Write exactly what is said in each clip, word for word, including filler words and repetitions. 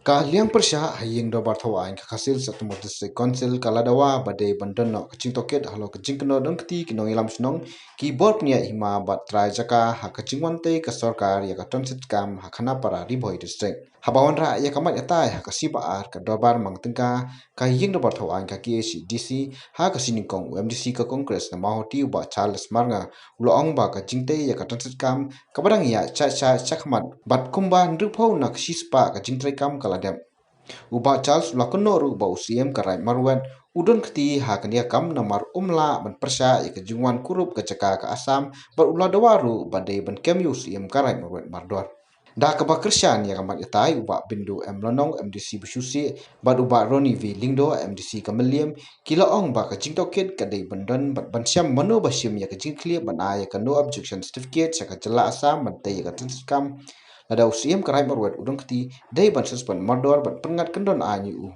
Ka liang pyrshah ha ïing dorbar thaw aiñ ka Khasi Hills Autonomous District Council ka la dawa ba dei ban don noh ka jingtohkit halor ka jingkynnoh donkti ki nongïalam shnong, ki bor pynïaid hima bad trai jaka ha ka jingwan tei ka sorkar ïa ka transit camp ha Khanapara, Ri Bhoi District. Haba wanrah ïa ka mat ïatai ha ka sngi ba ar, ka dorbar mang tyngka ka ïing dorbar thaw aiñ ka K H A D C ha ka sngi nyngkong, u M D C ka Congress na Mawhati, u Bah Charles Marngar, u la ong ba ka jingtei ïa ka transit camp kaba dang ïaid sha sha shakhmat bad kumba hynriewphew na ka shispah ka jingtreikam ka la dep. U Bah Charles u la kynnoh ruh ba u Syiem ka Raid Marwet u don kti ha kane ka kam namar um lah ban pyrshah ïa ka jingwan kurup ka jaka ka Assam, bad u la dawa ruh ba dei ban kem ïa u Syiem ka Raid Marwet mardor. Da kaba kyrshan ïa ka mat ïatai, u Bah Bindu M Lonong, M D C Bashusi, bad u Bah Ronnie V Lyngdoh, M D C ka Mylliem, ki la ong ba ka jingtohkit ka dei ban don bad ban shem mano ba shim ïa ka jingkhlieh ban ai ïa ka no objection certificate sha ka jylla Assam ban tei ïa ka transit camp. Lada u Syiem ka Raid Marwet u don kti, dei ban suspend mardor bad pynngat kyndon aiñ ïa u.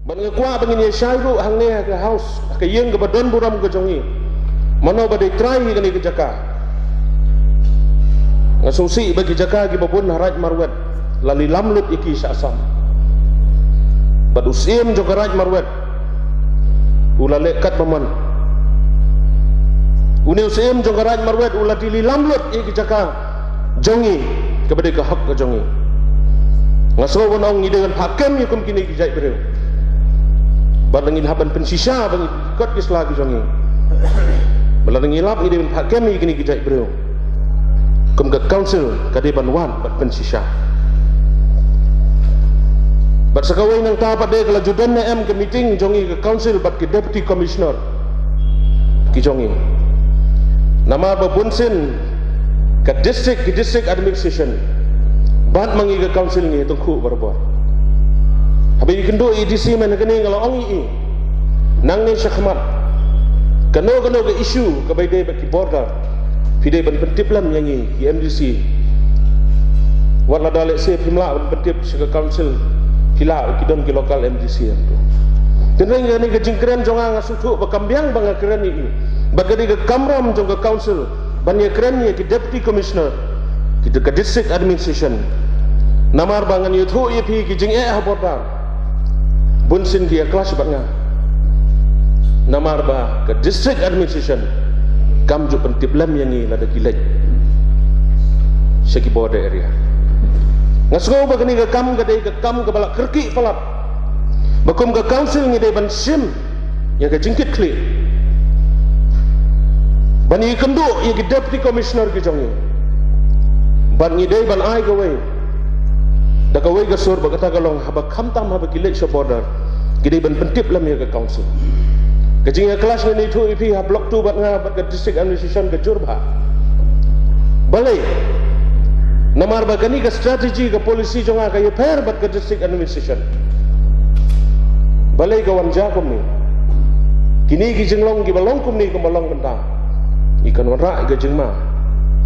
Bad nga kwah ba ngin ïa shai ruh hangne ha ka house, ha ka ïing kaba don burom ka jong ngi, mano ba dei trai hi kane ka jaka. Nga sngewsih ba ki jaka kiba bun ha Raid Marwet la lilam lut ïa ki sha Assam. Bad u Syiem jong ka Raid Marwet u la leh katba mon. Une u Syiem jong ka Raid Marwet u la die lilam lut ïa ki jaka jong ngi, kaba dei ka hok ka jong ngi. Nga sngew ban ong ngi dei ban phah kem ïa kum kine ki jait briew. Bad ngi hap ban pynshisha ba ngi kot ki sla ki jong ngi. Bad ngi lap ngi dei ban phah kem ïa kine ki jait briew. Kum ka council ka dei ban wan bad pynshisha. Bad sa kawei nangta pat de ka la ju don ne em ka meeting jong ngi ka council bad ki deputy commissioner ki jong ngi. Namar ba bunsien ka district, ki district administration bad ma ngi ka council ngi tyngkhuh barabor. Haba ïakynduh ïa i D C mynne kane nga la ong ïa i, nangne shakhmat, kano kano ka issue kaba ïadei bad ki border, phi dei ban pyntip lem ïa ngi ki M D C. Wat lada lehse phim lah ban pyntip sha ka council, phi lah ki don ki local M D C hangto. Tynrai kane ka jingkren jong nga, nga sngewthuh ba kam biang ba nga kren ïa i. Bad ka dei ka kamram jong ka council ban ïakren ïa ki deputy commissioner, ki ka district administration. Namar ba ngan ïathuh ïa phi ki jingeh ha border, bunsien ki ïa clash bad nga. Namar ba ka district administration kam ju pyntip lem ïa ngi lada ki leit sha ki border area. Nga sngew ba kane ka kam ka dei ka kam kaba la kyrkieh palat, ba kum ka council ngi dei ban shim ïa ka jingkitkhlieh ban ïakynduh ïa ki deputy commissioner ki jong ngi. Bad ngi dei ban ai kawei da kawei ka sur, ba kata ka long haba, khamtam haba ki leit sha border, ki dei ban pyntip lem ïa ka council. Ka jingïa clash ngan ïathuh ïa phi ha Block two bad nga bad ka district administration ka jur bha. Balei? Namar ba kane ka strategy, ka policy jong nga ka ïapher bad ka district administration. Balei ka wan jia kumne? Kine ki jinglong kiba long kumne kumba long mynta, ngi kan wanrah ïa ka jingma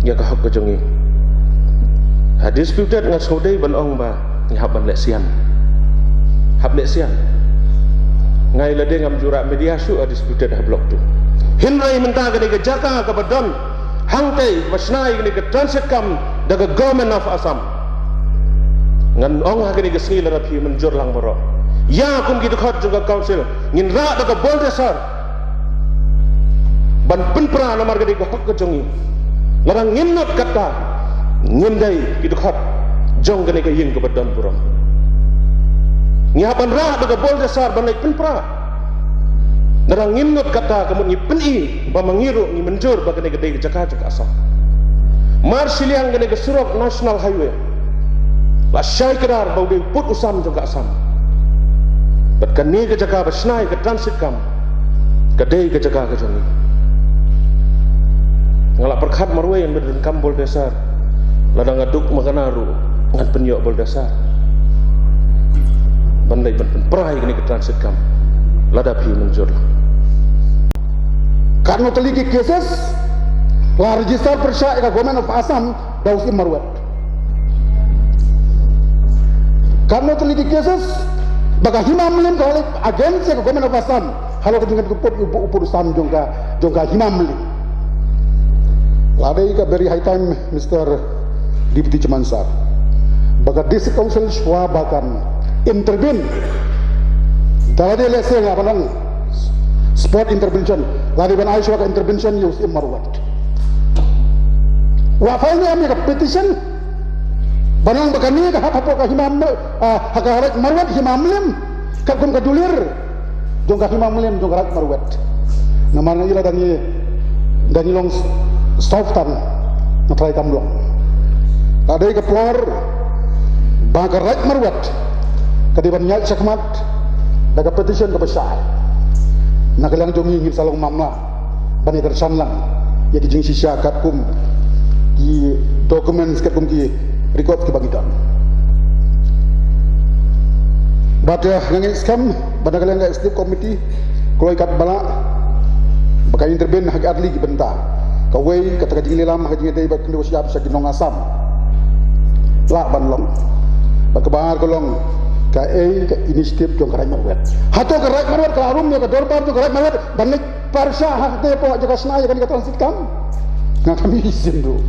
ïa ka hok ka jong ngi. Ha disputed nga sngewdei ban ong ba ngi hap ban leh sian. Hap leh sian. Nga ïa lade ngam ju rah media shuh ha disputed ha Block two. Hynrei mynta kane ka jaka kaba don hangtei ba shna ïa kane ka transit camp da ka Government of Assam, ngan ong ha kane ka sngi, lada phi mynjur lang baroh, ïa kum ki dkhot jong ka council ngin rah da ka boldesar ban pynpra, namar ka dei ka hok ka jong ngi. Lada ngim nud kata, ngim dei ki dkhot jong kane ka ïing kaba don burom. Ngi hap ban rah da ka boldesar ban leit pynpra. Lada ngim nud kata, ka mut ngi pyni ba ma ngi ruh ngi mynjur ba kane ka dei ka jaka jong ka Assam. Mar shiliang kane ka surok National Highway la shai kdar ba u dei u pud u sam jong ka Assam. Bad kane ka jaka ba shna ïa ka transit camp ka dei ka jaka ka jong ngi. Nga la pyrkhat marwei ngan pyndonkam boldesar. Lada nga duk ma kane ruh ngan pynïoh boldesar ban leit ban pynpra ïa kane ka transit camp, lada phi mynjur lang. Katno tylli ki cases la register pyrshah ïa ka Government of Assam da u Syiem Marwet? Katno tylli ki cases ba ka Hima Mylliem ka la leit against ïa ka Government of Assam halor ka jingkynduh pud u, u pud u sam jong ka, jong ka Hima Mylliem? La dei ka very high time, Mister Deputy Chairman Sir, ba ka District Council shuwa ba kan Intervene. Da la dei lehse nga ban long spot intervention, la dei ban ai shuwa ka intervention ïa u Syiem marwet. Wat file ne em ïa ka petition ban long ba kane ka hap hapoh ka hima, ah, ha ka Raid Marwet, Hima Mylliem, katkum ka dulir jong ka Hima Mylliem jong ka Raid Marwet. Namar nga ïohi la dang ïa, dang ïa long soft tan, nga tharai kam long. La dei ka por ba ka Raid Marwet ka dei ban ïaid shakhmat da ka petition kaba shai. Na ka liang jong ngi ngin sa long mamla ban ïa kyrshan lang ïa ki jingshisha katkum ki documents, katkum ki record kiba ngi don. Bad, eh, nga ngeit skhem ba na ka liang ka executive committee kloi katba lah ba kan intervene ha ki artylli ki bynta. Kawei kata ka jinglehlam ha ka jingïadei bad kynduh shyiap sha ki nong Assam. Lah ban long. Bad kaba ar ka long kaei ka initiative jong ka Raid Marwet. Hato ka Raid Marwet ka la rum ïa ka dorbar jong ka Raid Marwet ban leit pyrshah ha kata hapoh jaka shna ïa kane ka transit camp? Nga kam ïohi shisien ruh.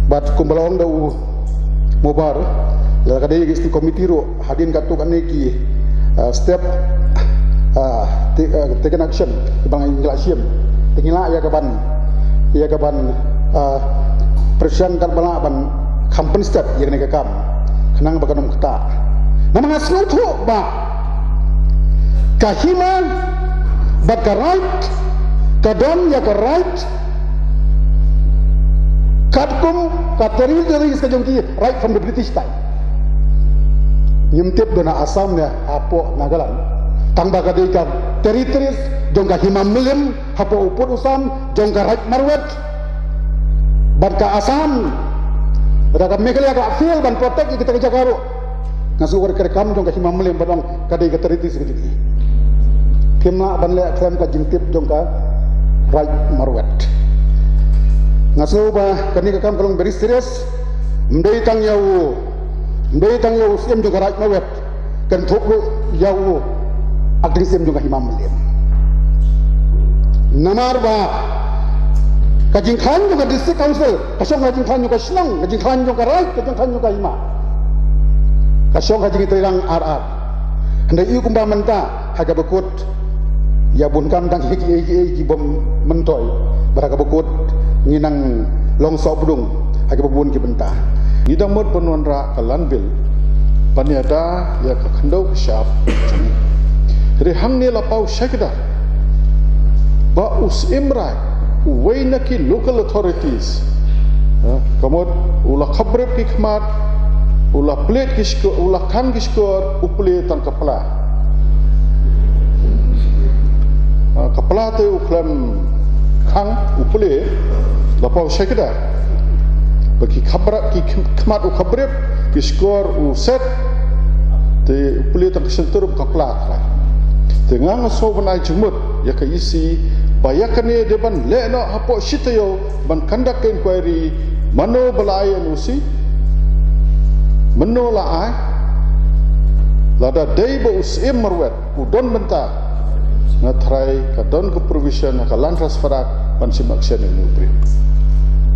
Bad kumba la ong da u Mobar, lada ka dei ka executive committee ruh, hadien katto katne ki, ah, step, ah, ta-, ah, taken action kiba ngi la shim, te ngi lah ïa ka ban, ïa ka ban, ah, pyrshang katba lah ban kham pynstep ïa kane ka kam khnang ba kan ym ktah. Namar nga sngewthuh ba ka hima bad ka raid ka don ïa ka right katkum ka territories ka jong ki right from the British time. Ngim tip don ha Assam ne hapoh Nagaland, tangba ka dei ka territories jong ka Hima Mylliem hapoh u pud u sam jong ka Raid Marwet. Bad ka Assam bad ka Meghalaya ka fail ban protect ïa kita ki jaka ruh. Nga sngew ka treikam jong ka Hima Mylliem ba dang ka dei ka territories ka jong ki. Kim lah ban leh khlem ka jingtip jong ka Raid Marwet. Nga sngew ba kane ka kam ka long very serious. Ym dei tang ïa u, ym dei tang ïa u Syiem jong ka Raid Marwet, kan thup ruh ïa u Acting Syiem jong ka Hima Mylliem. Namar ba ka jingkhlaiñ jong ka District Council ka shong ha ka jingkhlaiñ jong ka shnong, ka jingkhlaiñ jong ka raid, ka jingkhlaiñ jong ka hima. Ka shong ha ka jingïatreilang ar ar. Hynrei ïa kumba mynta ha kaba kut ïa bun kam dang ïa kiei kiei ki bym myntoi, bad ha kaba kut ngi nang long sohbdung ha kiba bun ki bynta. Ngi dang mut ban wanrah ka Land Bill ban ïada ïa ka khyndew ka shyiap jong ngi. Hynrei hangne la paw shai kdar ba u Syiem Raid, uwei na ki local authorities, ha, ka mut u la khabrip ki khmat, u la plied ki shkor, u la khang ki shkor, u plie tang ka pla. Ah, ka pla te u khlem khang, u plie, la paw shai kdar ba ki khabra-, ki khmat u khabrip, ki shkor u set, te u plie tang ka shyntur bad ka pla trai. Te nga nga sngew ban ai jingmut ïa ka E C ba ïa kane dei ban leh noh hapoh shi taïew ban conduct ka inquiry, mano ba la ai N O C, mano la ai, lada dei ba u Syiem Marwet u don bynta, nga tharai ka don ka provision ha ka Land Trust Farak ban shim action ïa une u briew.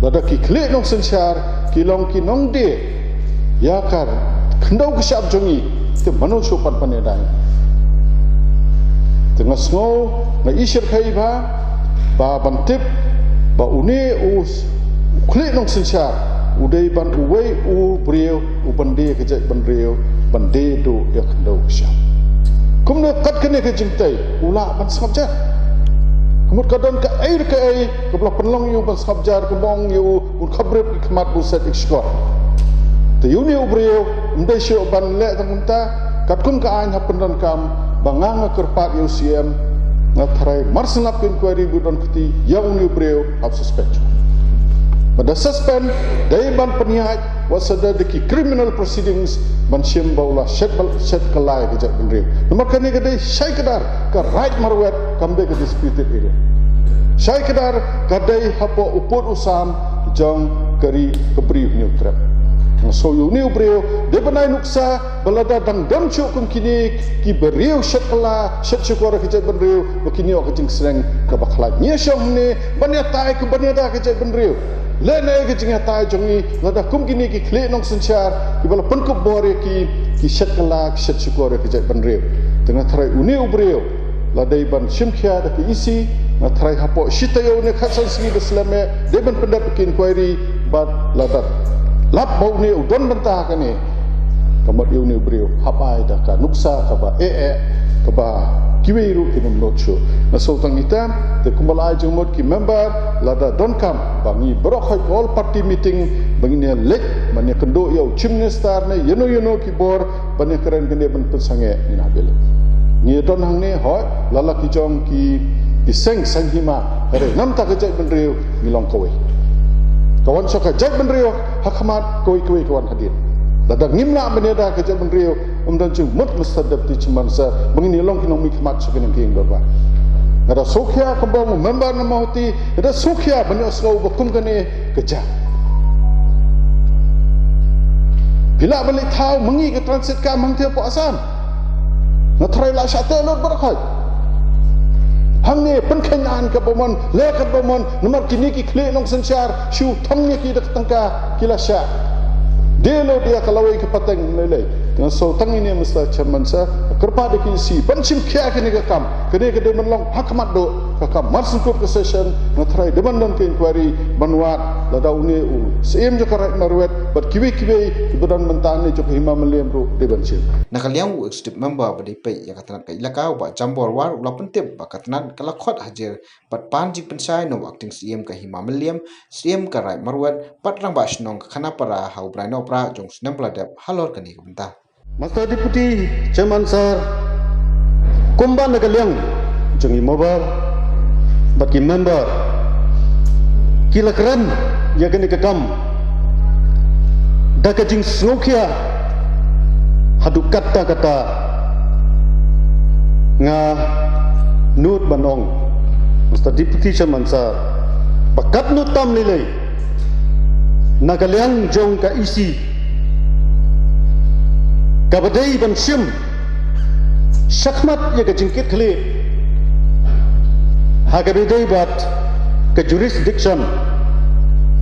Lada ki khlieh nongsynshar ki long ki nongdie ïa ka khyndew ka shyiap jong ngi, te mano shuh pat ban ïada. Te nga sngew, nga i shyrkhei bha ba ban tip ba une u s-, u khlieh nongsynshar u dei ban uwei u briew u ban die ka jaitbynriew, ban die duh ïa ka khyndew ka shyiap. Kumno kat kane ka jingtei u lah ban sngap jar? Ka mut ka don kaei re kaei kaba la pynlong ïa u ban sngap jar, kaba ong ïa u un khabrip ki khmat, un set ïa ki shkor. Te ïa une u briew ym dei shuh ban leh tang kumta, katkum ka aiñ hap pyndonkam, ba nga nga kyrpad ïa u C M, nga tharai mar sngap ka inquiry ba don kti ïa une u briew hap suspend. Ba da suspend dei ban pynïaid wat sa da ki criminal proceedings ban shim ba u la shet bal-, shet kylla ïa ka jaitbynriew. Namar kane ka dei shai kdar ka Raid Marwet, kam dei ka disputed area. Shai kdar ka dei hapoh u pud u sam jong ka ri ka bri une u trep. Nga sngew ïa une u briew dei ban ai nuksa ba lada dang don shuh kum kine ki briew shet kylla, shet shkor ïa ka jaitbynriew, ba kin ïoh ka jingsneng kaba khlaiñ. Ngi ïa shong hangne ban ïatai, ka ban ïada ka jaitbynriew. Lehnoh ka jingïatai jong ngi, lada kum kine ki khlieh nongsynshar kiba la pynkup bor ïa ki, ki shet kylla, ki shet shukor ïa ka jaitbynriew. Te nga tharai une u briew la dei ban shim khia da ka E C. Nga tharai hapoh shi taïew ne khatsan sngi da slem eh, dei ban pyndep ka inquiry. Bad lada lap ba une u don bynta ha kane, ka mut ïa une u briew hap ai da ka nuksa kaba eh eh, kaba kiwei ruh kim nud shuh. Nga sngewthuh ïa kata, te kumba la ai jingmut ki member, lada donkam ba ngi baroh hoi all party meeting, ba ngin ïa leit ban ïa kynduh ïa u Chief Minister ne ïano ïano ki bor ban ïa kren kane ban pynsangeh, ngin hap ïa leit. Ngi don hangne hoi, lada ki jong ki, ki seng saiñ hima, hynrei namar ka jaitbynriew ngi long kawei. Ka wan sha ka jaitbynriew ha khmat, kawei kawei ka wan hadien. Lada ngim lah ban ïada ka jaitbynriew, ym don jingmut Mister Deputy Chairman Sir, ba ngin ïa long ki nongmihkhmat sha ki nongkieng dorbar. Nga da sngewkhia kumba u member na Mawhati, nga da sngewkhia ban ïohsngew ba kum kane ka jia. Phi lah ban leit thaw ma ngi ka transit kam hangtei hapoh Assam. Nga tharai la shah teh lut baroh khoit. Hangne pynkheiñ aiñ kaba mon, leh kaba mon, namar kine ki khlieh nongsynshar shu thong ïa ki da ka tyngka, ki la shah. Dei lut ïa ka lawei ka pateng lei lei. Nga sngewthuh ïa kane Mister Chairman Sir, kyrpad ïa ka E C ban shim khia kane ka kam. Kane ka dei ban long ha khmat duh ka kam. Mar shu kut ka session, nga tharai dei ban don ka inquiry ban wad lada une u Syiem jong ka Raid Marwet bad kiwei kiwei kiba don bynta ne jong ka Hima Mylliem ruh dei ban shim. Na ka liang u Executive Member ba dei peit ïa ka tnat ka elaka u Bah Jambor War u la pyntip ba ka tnat ka la khot hajir bad pan jingpynshai na u Acting Syiem ka Hima Mylliem, Syiem ka Raid Marwet bad Rangbah Shnong ka Khanapara ha u bnai Nohprah jong u snem ba la dep halor kane ka bynta. Mister Deputy Chairman Sir, kumba na ka liang jong i Mawbar bad ki member ki la kren ïa kane ka kam da ka jingsngewkhia haduh katta katta, nga nud ban ong Mister Deputy Chairman Sir, ba katno tam lei lei na ka liang jong ka E C kaba dei ban shim shakhmat ïa ka jingkitkhlieh ha kaba dei bad ka jurisdiction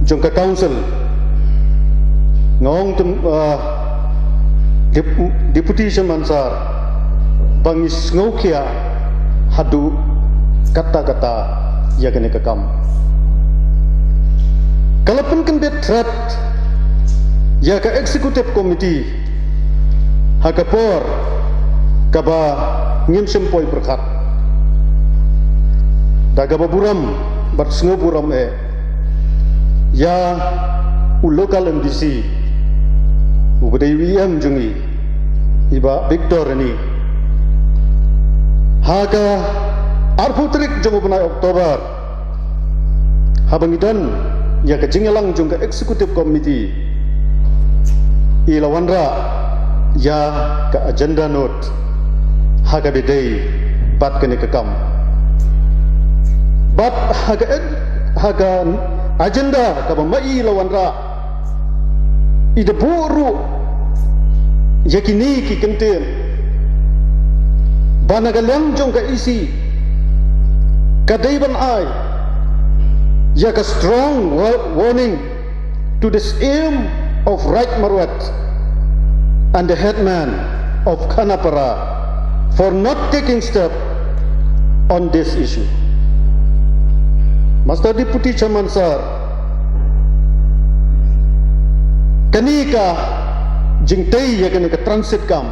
jong ka council. Nga ong te, ah, Dep-, Deputy Chairman Sir, ba ngi sngewkhia haduh katta katta ïa kane ka kam. Ka la pynkyndit thret ïa ka Executive Committee ha ka por kaba ngim shym poi pyrkhat. Da kaba burom bad sngewburom eh ïa u local M D C, uba dei u E M jong ngi, i Bah Victor Rynnie. Ha ka arphew tarik jong u bnai October, haba ngi don ïa ka jingïalang jong ka Executive Committee, i la wanrah ïa ka agenda note ha kaba dei bad kane ka kam. Bad ha ka, ha ka agenda kaba ma i la wanrah, i da buh ruh ïa kine ki kyntien ba na ka liang jong ka E C ka dei ban ai ïa ka strong wa-, warning to the Syiem of Raid Marwet and the headman of Khanapara for not taking step on this issue. Mister Deputy Chairman Sir, kane ka jingtei ïa kane ka transit camp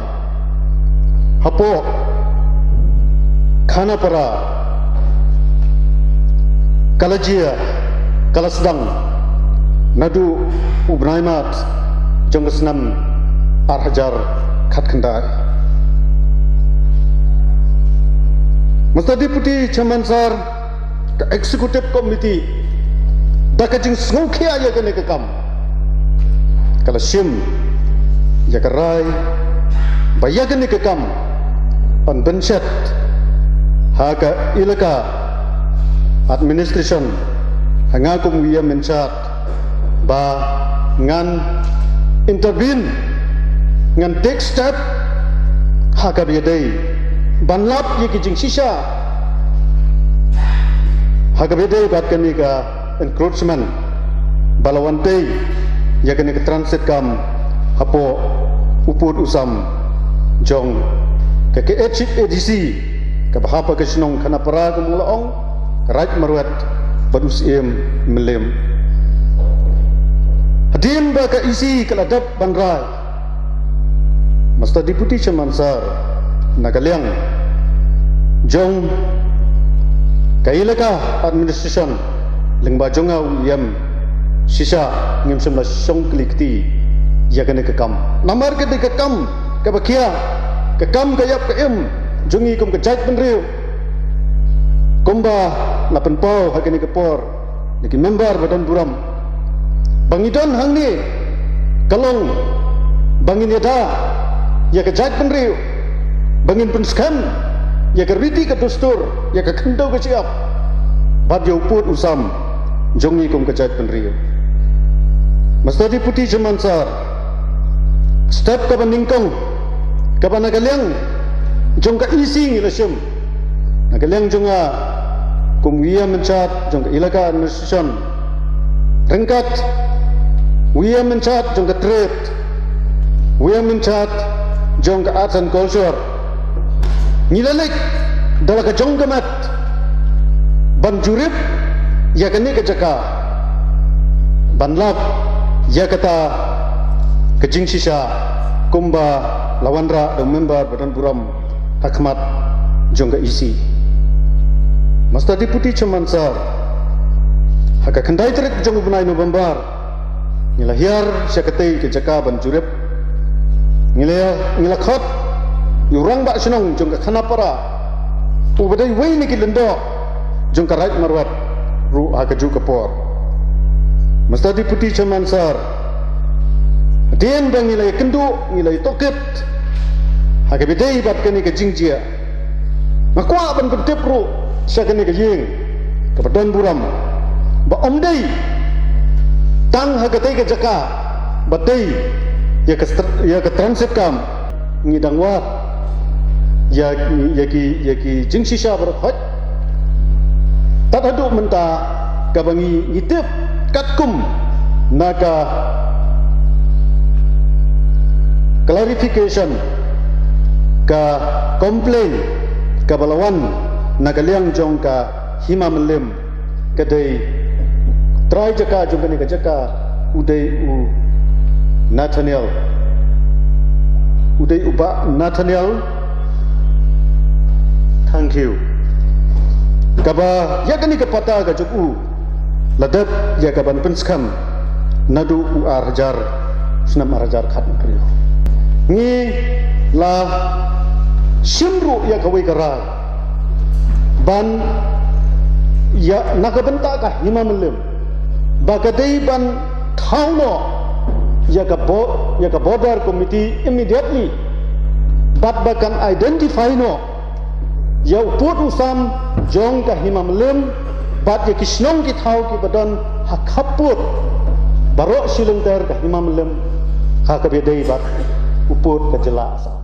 hapoh Khanapara ka la jia, ka la sdang naduh u bnai March jong ka snem ar hajar khatkhyndai. Mister Deputy Chairman Sir, ka Executive Committee, da ka jingsngewkhia ïa kane ka kam, ka la shim ïa ka rai ba ïa kane ka kam yn pynshet ha ka elaka administration, ha nga kum u E M in charge, ba ngan intervene, ngan take step ha kaba ïadei ban lap ïa ki jingshisha ha kaba ïadei bad kane ka encroachment ba la wan tei ïa kane ka transit camp hapoh u pud u sam jong ka KHADC kaba hap ha ka shnong Khanapara, kumba la ong, ka Raid Marwet bad u Syiem Mylliem. Hadien ba ka EC ka la dep ban rai, Mister Deputy Chairman Sir, na ka liang jong ka elaka administration lyngba jong nga u EM shisha, ngim shym la shong kli kti ïa kane ka kam. Namar ka dei ka kam kaba khia, ka kam ka ïap ka im jong ngi kum ka jaitbynriew, kumba la pynpaw ha kane ka por da ki member ba don burom. Ba ngi don hangne ka long ba ngin ïada ïa ka jaitbynriew, ba ngin pynskhem ïa ka riti ka dustur, ïa ka khyndew ka shyiap bad ïa u pud u sam jong ngi kum ka jaitbynriew. Mister Deputy Chairman Sir, step kaba nyngkong kaba na ka liang jong ka EC ngi la shim, na ka liang jong nga kum u EM in charge jong ka elaka administration, ryngkat u EM in charge jong ka trade, u EM in charge jong ka arts and culture, ngi la leit da la ka jong ka met ban jurip ïa kane ka jaka ban lap ïa kata ka jingshisha kumba la wanrah da u member ba don burom ha khmat jong ka EC. Mister Deputy Chairman Sir, ha ka khyndai tarik jong u bnai November ngi la hiar sha katei ka jaka ban jurip. Ngi la, ngi la khot ïa u rangbah shnong jong ka Khanapara, uba dei uwei na ki lyngdoh jong ka Raid Marwet ruh ha kajuh ka por. Mister Deputy Chairman Sir, hadien ba ngi la ïakynduh, ngi la ïatohkit ha kaba ïadei bad kane ka jingjia, nga kwah ban pyntip ruh sha kane ka ïing kaba don burom ba ym dei tang ha katei ka jaka ba dei ïa ka str-, ïa ka transit camp. Ngi dang wad ïa, ïa ki, ïa ki jingshisha baroh khoit. Tad haduh mynta kaba ngi, ngi tip katkum na ka clarification, ka complaint kaba la wan na ka liang jong ka Hima Mylliem, ka dei trai jaka jong kane ka jaka u dei u Nathaniel, u dei u Bah Nathaniel Thangkhiew, kaba ïa kane ka patta ka jong u la dep ïa ka ban pynskhem naduh u ar hajar, snem ar hajar khatnriew. Ngi la shim ruh ïa kawei ka rai ban ïa na ka bynta ka Hima Mylliem ba ka dei ban thaw noh ïa ka bo-, ïa ka border committee immediately bad ba kan identify noh ïa u pud u sam jong ka Hima Mylliem bad ïa ki shnong ki thaw kiba don ha khappud baroh shilynter ka Hima Mylliem ha kaba ïadei bad u pud ka jylla Assam.